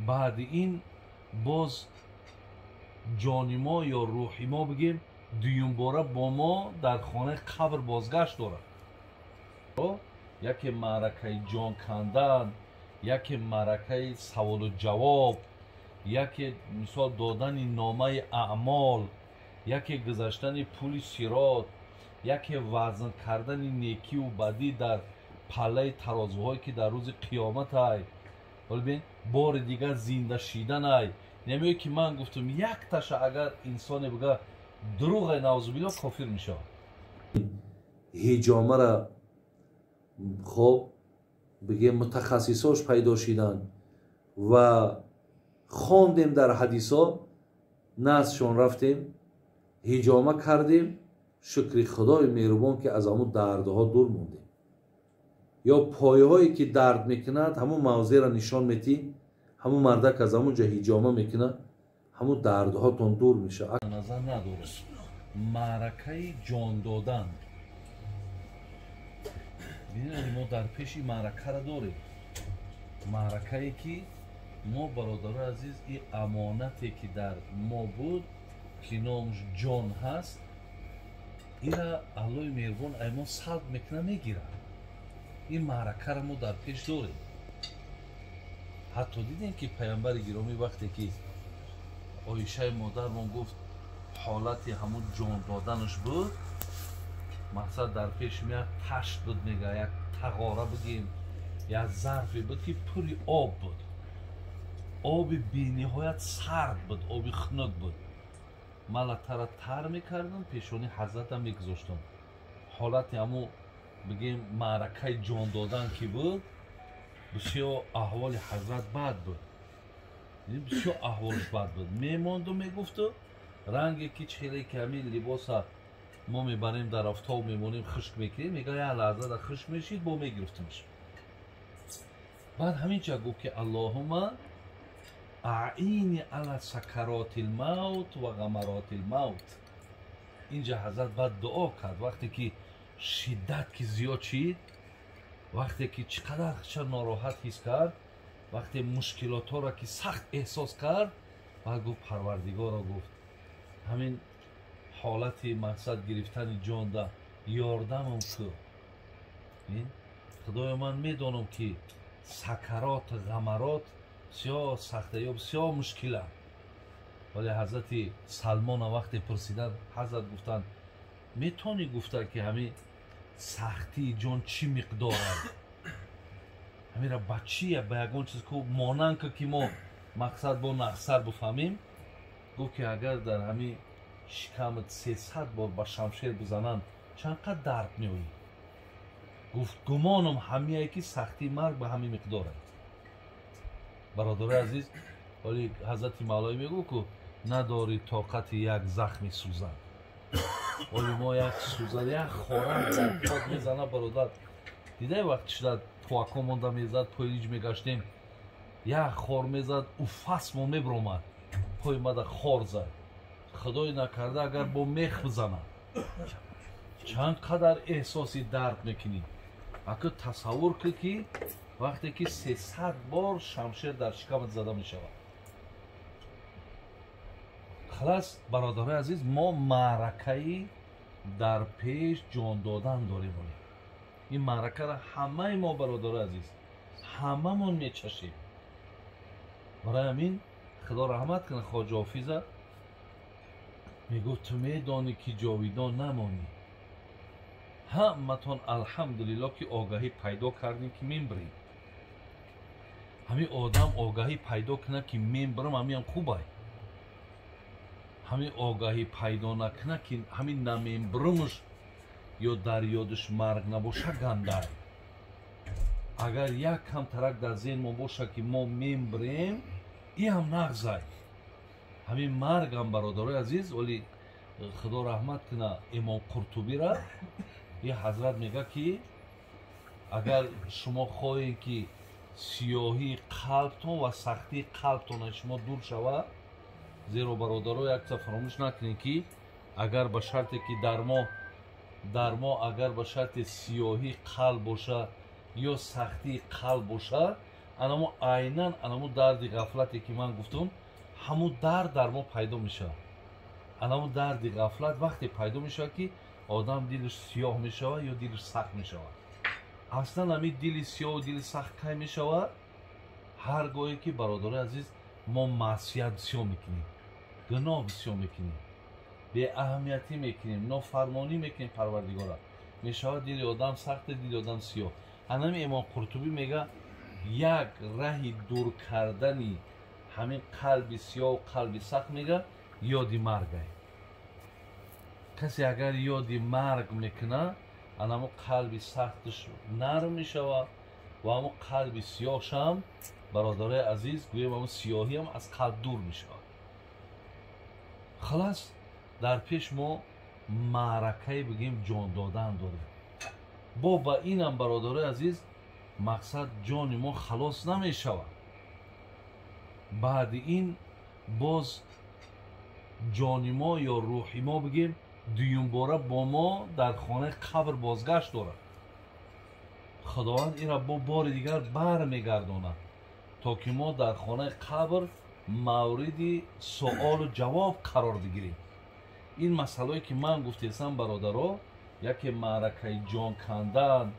Баъди ин боз ҷони мо ё рӯҳи мо бигем дуюмбора бо мо дар хонаи қабр бозгашт дорад. Яке маъракаи ҷон кандан, яке маъракаи саволу ҷавоб, яке мисол додани номаи аъмол, яке гузаштани пули сирот, яке вазн кардани некиву бадӣ дар паллаи тарозуҳое ки дар рӯзи қиёмат ай. Бибин, бори дигар зинда шидан ай. Намеояд ки ман гуфтам якташа агар инсоне бига дурӯғ наъузубилло кофир мешавад. Ҳиҷомара хоб бигем мутахассисош пайдо шидан ва хондем дар ҳадисо, наздшон рафтем, ҳиҷома кардем, шукри худои меҳрубон ки аз ҳамун дардҳо дур мондем. Ё пойҳое ки дард мекунад, ҳамун мавзеъро нишон метӣ, ҳамун мардак аз ҳамун ҷо ҳиҷома мекунад, ҳамун дардҳотон дур мешавад. Назар надорад. Маъракаи ҷон додан. Бинед, мо дар пеши маъракаро дорем. Маъракае ки мо, бародарои азиз, ин амонате ки дар мо буд, ки номаш ҷон ҳаст, ира Аллоҳи меҳрубон ай мо салб мекуна, мегирад. Ин маъракаро мо дар пеш дорем. Ҳатто дидем ки паямбари гиромӣ вақте ки Оишаи модармон гуфт ҳолати ҳамун ҷон доданаш буд, мақсад дар пеш меяд ташт буд, мега як тағора бигем, як зарфе буд ки пури об буд. Оби бениҳоят сард буд, оби хунук буд. Ман латтара тар мекардам, пешони ҳазратам мегузоштам. Ҳолати ҳамун бигем маъракаи ҷон додан ки буд, бисёр аҳволи ҳазрат бад буд. Бисёр аҳволаш бад буд. Мемонду мегуфту ранге ки чхеле ки ҳамин либоса мо мебарем дар офтоб мемонем, хушк мекунем, мега як лаҳза дар хушк мешид, бо мегирифтимш. Баъд ҳаминча гуфт ки Аллоҳумма аини ала сакаротил мавт ва ғамаротил мавт. Инҷа ҳазрат баъд дуо кард, вақте ки шиддат ки зиёд шид, вақте ки чӣ қадар ча нороҳат ҳис кард, вақте мушкилотҳоро ки сахт эҳсос кард, баъд гуфт Парвардигоро, гуфт ҳамин ҳолати мақсад гирифтани ҷонда ёрдамам ку. Худоё, ман медонам ки сакарот, ғамарот бисёр сахта ё бисёр мушкила. Вале ҳазрати Салмона вақте пурсиданд, ҳазрат гуфтанд метавонӣ гуфта ки ҳамин сахтии ҷон чӣ миқдор аст? Ҳамира ба чия, ба ягон чиз ку монанд ку ки мо мақсад бо нақсар бифаҳмем? Гуфт ки агар дар ҳамин шикамат 300 бор ба шамшер бизананд, чанд қад дард меоӣ? Гуфт гумонам ҳамияе ки сахтии марг ба ҳамин миқдор аст. Бародарои азиз, вале ҳазрати Мавлоӣ мегӯ ку надорӣ тоқати як захми сӯзан. Вале мо як сӯзан, як хорам дар под мезана, бародар. Дидай вақти шуда пуако монда мезад, пойлиҷ мегаштем, як хор мезад, уфасмо мебиромад, пои мада хор зад. Худои накарда агар бо мех бизанад, чанд қадар эҳсоси дард мекунӣ. Аку тасаввур кун ки вақте ки 300 бор шамшер дар шикамат зада мешавад. Халас, бародарои азиз, мо маъракаи дар пеш ҷон додан дорем. Ин маъракаро ҳамаи мо, бародарои азиз, ҳамамон мечашем. Барои ҳамин Худо раҳмат кунад Хоҷа Ҳофиза, мегуфт ту медонӣ ки ҷовидон намонӣ. Ҳаматон алҳамдулилло ки огаҳӣ пайдо кардем ки мембирем. Ҳамин одам огаҳӣ пайдо кунад ки мембирам, ҳамиам хубай. Ҳамин огаҳӣ пайдо накунад ки ҳамин намембирамш ё дар ёдаш марг набоша, гандай. Агар як кам тарак дар зеҳн мо боша ки мо мембирем, иам нағзай. Ҳамин маргам, бародарои азиз, вале Худо раҳмат куна Имом Қуртубира, и ҳазрат мега ки агар шумо хоҳед ки сиёҳии қалбтон ва сахтии қалбтон аз шумо дур шавад, зеро бародаро як чиза фаромӯш накунед ки агар ба шарте ки дар мо агар ба шарте сиёҳии қалб боша, ё сахтии қалб бошад, анамо айнан анамо дарди ғафлате ки ман гуфтам, ҳамун дард дар мо пайдо мешавад. Анамо дарди ғафлат вақте пайдо мешавад, ки одам дилаш сиёҳ мешавад ё дилаш сахт мешавад. Аслан ҳамин дили сиёҳу дили сахт кай мешавад? Ҳар гоҳе ки, бародарои азиз, мо маъсият бисёр мекунем, гуноҳ бисёр мекунем, беаҳамиятӣ мекунем, нофармонӣ мекунем Парвардигора, мешавад дили одам сахт, дили одам сиёҳ. Ҳанами Имом Қуртубӣ мега, як раҳи дур кардани ҳамин қалби сиёҳу қалби сахт, мега, ёди маргай. Касе агар ёди марг мекунад, анамо қалби сахташ нарм мешавад ва ҳамо қалби сиёҳшам, бародарои азиз, гӯем ҳамо сиёҳиам аз қалб дур мешавад. Халас, дар пеш мо маъракае бигем ҷон додан дорем. Бо ба инам, бародарои азиз, мақсад ҷони мо халос намешавад. Баъди ин боз ҷони мо ё рӯҳи мо бигем дуюмбора бо мо дар хонаи қабр бозгашт дорад. Худованд инро бо бори дигар бармегардонад, то ки мо дар хонаи қабр мавриди суолу ҷавоб қарор бигирем. Ин масъалое ки ман гуфтесам, бародаро, яке маъракаи ҷон кандан,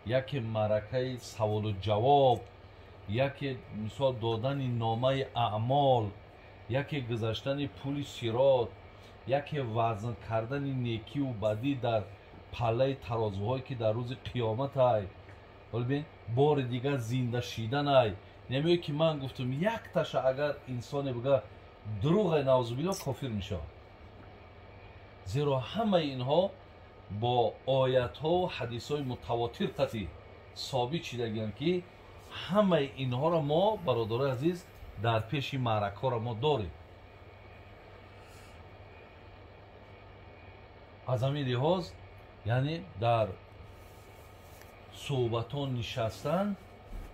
яке маъракаи саволу ҷавоб, яке мисол додани номаи аъмол, яке гузаштани пули сирот, яке вазн кардани некиву бадӣ дар паллаи тарозуҳое ки дар рӯзи қиёмат ай, бибин, бори дигар зинда шидан ай. Намеояд ки ман гуфтам, якташа агар инсоне бига дурӯғе, наъузубилло, кофир мешавад. Зеро ҳамаи инҳо бо оятҳову ҳадисҳои мутавотир қатъи собит шидагианд, ки ҳамаи инҳоро мо, бародарои азиз, дар пеши маъракҳоро мо дорем. Аз ҳамин лиҳоз, яъне дар суҳбатон нишастан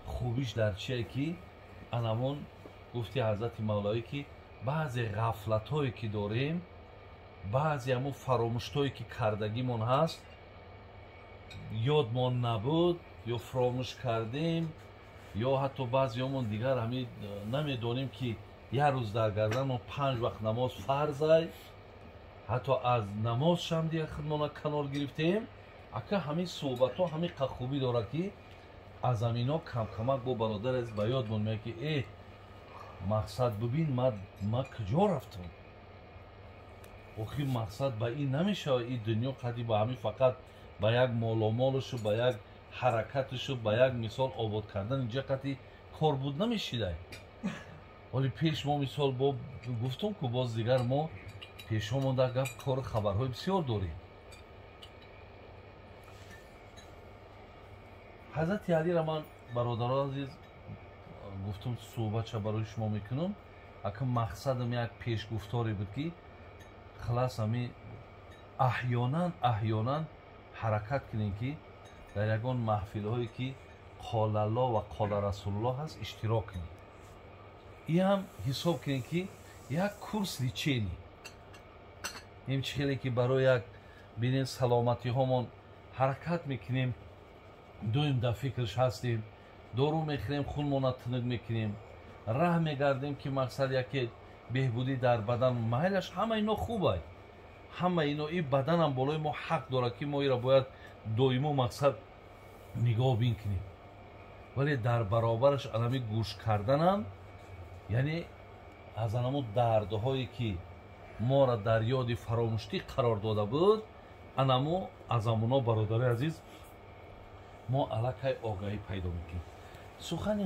хубиш дар чие, ки анамон гуфти ҳазрати мавлавӣ, ки баъзе ғафлатҳое ки дорем, баъзе ҳамон фаромӯштҳое ки кардагимон ҳаст, ёдмон набуд ё фаромӯш кардем, ё ҳатто баъзеҳомон дигар ҳамин намедонем, ки як рӯз дар гарданмон 5 вақт намоз фарзай, ҳатто аз намозшам дигар худмона канор гирифтем. Ака ҳамин суҳбатҳо ҳамин қад хубӣ дорад, ки аз ҳамино камкамак бо бародар аз ба ёдмон меояд, ки э мақсад бибин, ма куҷо рафтам? Охир мақсад ба ин намешавад, ин дунё қади ба ҳамин фақат ба як моломолушу, ба як ҳаракатушу, ба як мисол обод кардан инҷа қади кор буд намешидай. Вале пеш мо мисол бо гуфтум, ку боз дигар мо пешҳомон дар гап кору хабарҳои бисёр дорем. Ҳазрати Алиро ман, бародаро азиз, гуфтум суҳбатша барои шумо мекунам. Ака мақсадам як пешгуфторе буд, ки халас ҳами аҳёнан ҳаракат кунем, ки дар ягон маҳфилҳое ки қолалло ва қола расулуллоҳ ҳаст иштирок кунем. Ин ҳам ҳисоб кунем, ки як курс лечение. Ин чӣ хеле ки барои як бинем саломатиҳомон ҳаракат мекунем, доим дар фикраш ҳастем, дору мехӯрем, хунмона тунук мекунем, раҳ мегардем, ки мақсад яке беҳбудӣ дар бадан майлаш, ҳама ино хубай, ҳама ино ин баданам болои мо ҳақ дорад, ки мо иро бояд доимо мақсад нигоҳ бин кунем. Вале дар баробараш анами гӯш карданам, яъне аз анамо дардҳое ки моро дар ёди фаромӯштӣ қарор дода буд, анамо аз амуно, бародари азиз, мо аллакай огаҳӣ пайдо мекунем. Сухани